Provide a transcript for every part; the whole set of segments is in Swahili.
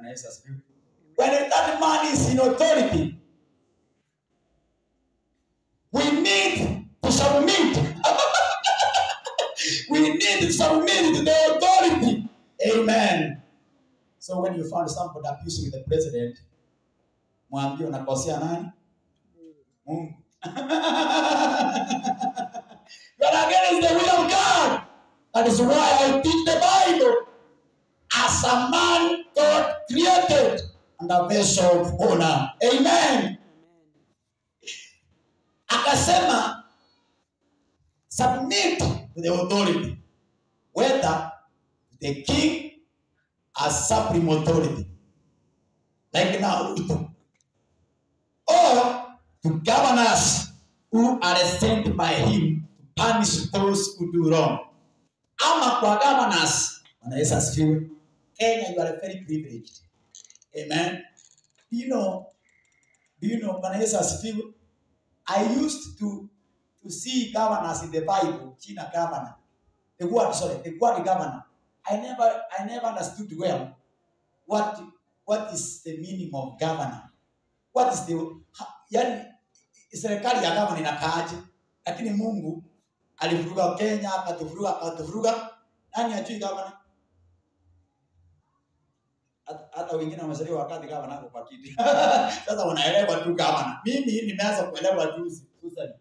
Bwana Yesu asifiwe. When that man is in authority, we need to submit. We need to submit to the authority. Amen. So when you find somebody abusing the president, mwambie unakosea nani? Mungu. You are against the will of God. That is why I teach the Bible. As a man God created and a vessel of honor. Amen. Akasema, submit to the authority, whether the king as supreme authority, like now Ruto, or to governors who are sent by him to punish those who do wrong. Ama kwa governors, Bwana Yesu asifiwe. Kenya, you are very privileged. Amen. Do you know, Bwana Yesu asifiwe. I used to see governors in the Bible, China governor. The word governor. I never understood well what is the meaning of governor. What is the, yani serikali ya governor inakaaje? Lakini Mungu alivuruga Kenya, akatuvuruga. Nani ajui governor? Hata wengine wamezaliwa wakati governor hapo kwa kiti. Sasa wanaelewa tu governor. Mimi nimeanza kuelewa juzi, Susan.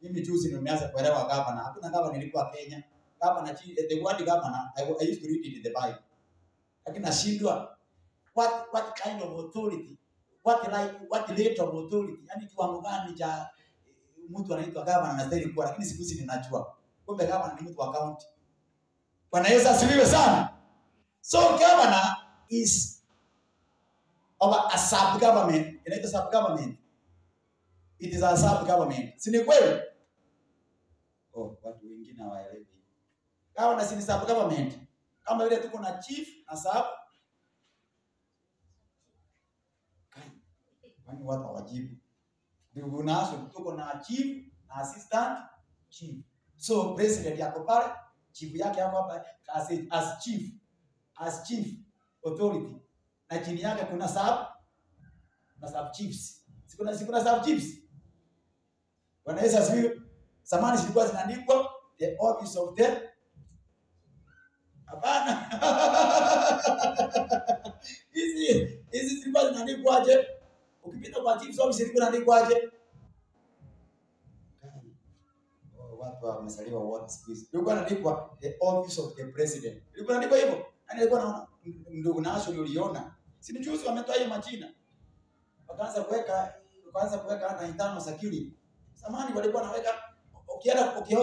Mimi juzi nimeanza kuelewa governor. Hakuna governor ilikuwa Kenya. Governor, the word governor, I used to read it in the Bible. Lakini nashindwa what kind of authority? What level of authority? Yani kiwango gani cha mtu anaitwa governor anastahili kuwa? Lakini siku hizi ninajua. Kumbe governor ni mtu wa county. Bwana Yesu asifiwe sana. So governor is of a sub-government. Inaitwa sub-government. It is a sub-government. Si ni kweli? Oh, watu wengine hawaelewi. Governor si ni sub-government. Kama vile tuko na chief na sub. Kwani watu hawajibu. Ndugu naso tuko na chief na assistant chief. So president yako pale, chief yake hapo hapa as chief authority. Na chini yake kuna sub chiefs. Sikuna sub chiefs. Bwana Yesu asifiwe. Zamani zilikuwa zinaandikwa the office of the, hapana. Hizi zilikuwa zinaandikwa aje? Ukipita kwa chief's office ilikuwa inaandikwa aje? Oh, watu wamesaliwa wote siku hizi. Ilikuwa inaandikwa the office of the president. Ilikuwa inaandikwa hivyo. Nani alikuwa anaona? Ndugu Naso uliona. Si ni juzi wametoa hiyo majina. Wakaanza kuweka hata internal security. Zamani walikuwa wanaweka,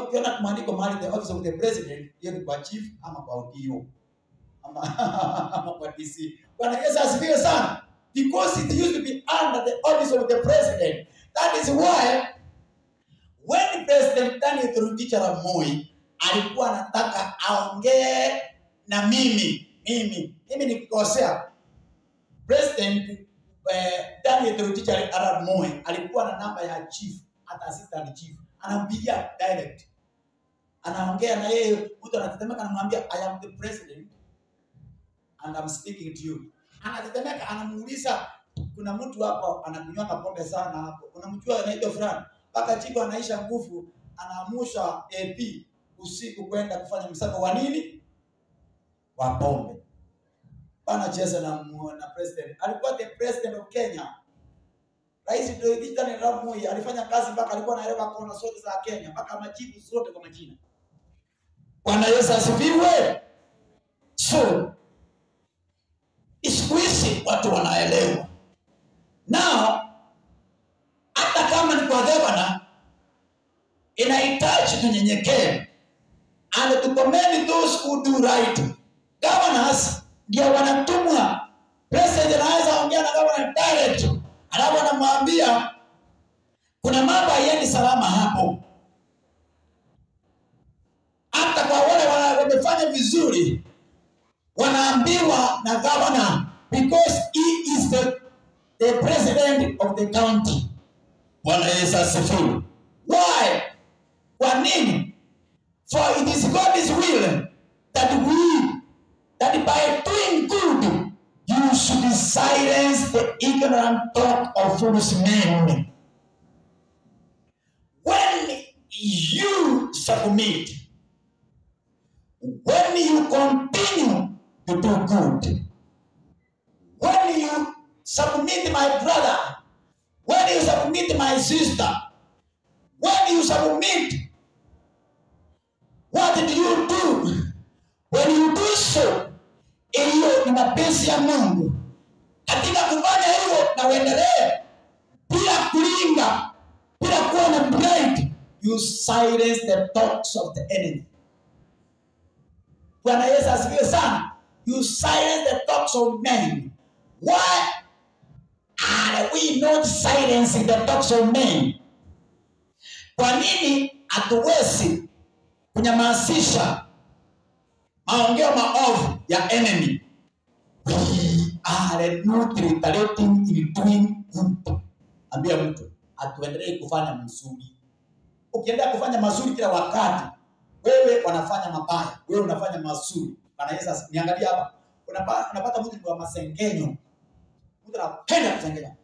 ukiona maandiko mahali the office of the president, hiyo ni kwa chief ama kwa ODO ama kwa DC. Bwana Yesu asifiwe sana. Because it used to be under the office of the president. That is why when President Daniel Toroitich arap Moi alikuwa anataka aongee na mimi nikikosea, President Daniel Toroitich arap Moi alikuwa na namba ya chief, hata assistant chief, anampigia direct, anaongea na yeye, mtu anatetemeka, anamwambia I am the president and I'm speaking to you. Anatetemeka, anamuuliza, kuna mtu hapo anakunywa pombe sana hapo, unamjua anaitwa fulani. Mpaka chief anaisha nguvu, anaamusha AP usiku kwenda kufanya msako wa nini? Wa pombe. Bana cheza na president. Alikuwa the president of Kenya. Rais Daniel arap Moi alifanya kazi mpaka alikuwa anaelewa kona zote za Kenya, mpaka machifu zote kwa majina. Bwana Yesu asifiwe. So siku hizi watu wanaelewa. Now hata kama ni kwa governor, inahitaji tunyenyekee and to commend those who do right. Governors ndio wanatumwa. President anaweza ongea na governor direct, alafu anamwambia kuna mambo hayaendi salama hapo. Hata kwa wale wamefanya vizuri wanaambiwa na governor, because he is the president of the county. Bwana Yesu asifiwe. Why? Kwa nini? For it is God's will that by doing good you should Silence the ignorant talk of foolish men. When you submit, when you continue to do good, when you submit my brother, when you submit my sister, when you submit, what do you do? When you do so, hiyo ni mapenzi ya Mungu. Katika kufanya hivyo na uendelee bila kulinga, bila kuwa na pride, you silence the talks of the enemy. Bwana Yesu asifiwe sana. You silence the talks of men. Why are we not silencing the talks of men? Kwa nini hatuwezi kunyamazisha maongeo maovu ya enemy? We are not retaliating in doing good. Ambia mtu, hatuendelee kufanya mzuri. Ukiendelea kufanya mazuri kila wakati, wewe wanafanya mabaya, wewe unafanya mazuri. Bwana Yesu asifiwe. Niangalie hapa. Unapata mtu wa masengenyo. Mtu anapenda kusengenya.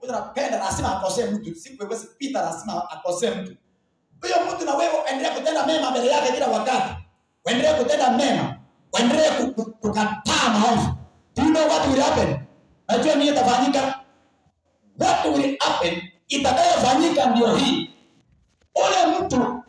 Mtu anapenda lazima akosee mtu. Siku haiwezi pita lazima akosee mtu. Huyo mtu na wewe endelea kutenda mema mbele yake kila wakati. Uendelee kutenda mema. Uendelee kukataa maovu. Do you know what will happen? Najua nini itafanyika? What will happen? Itakayofanyika ndio hii. Ule mtu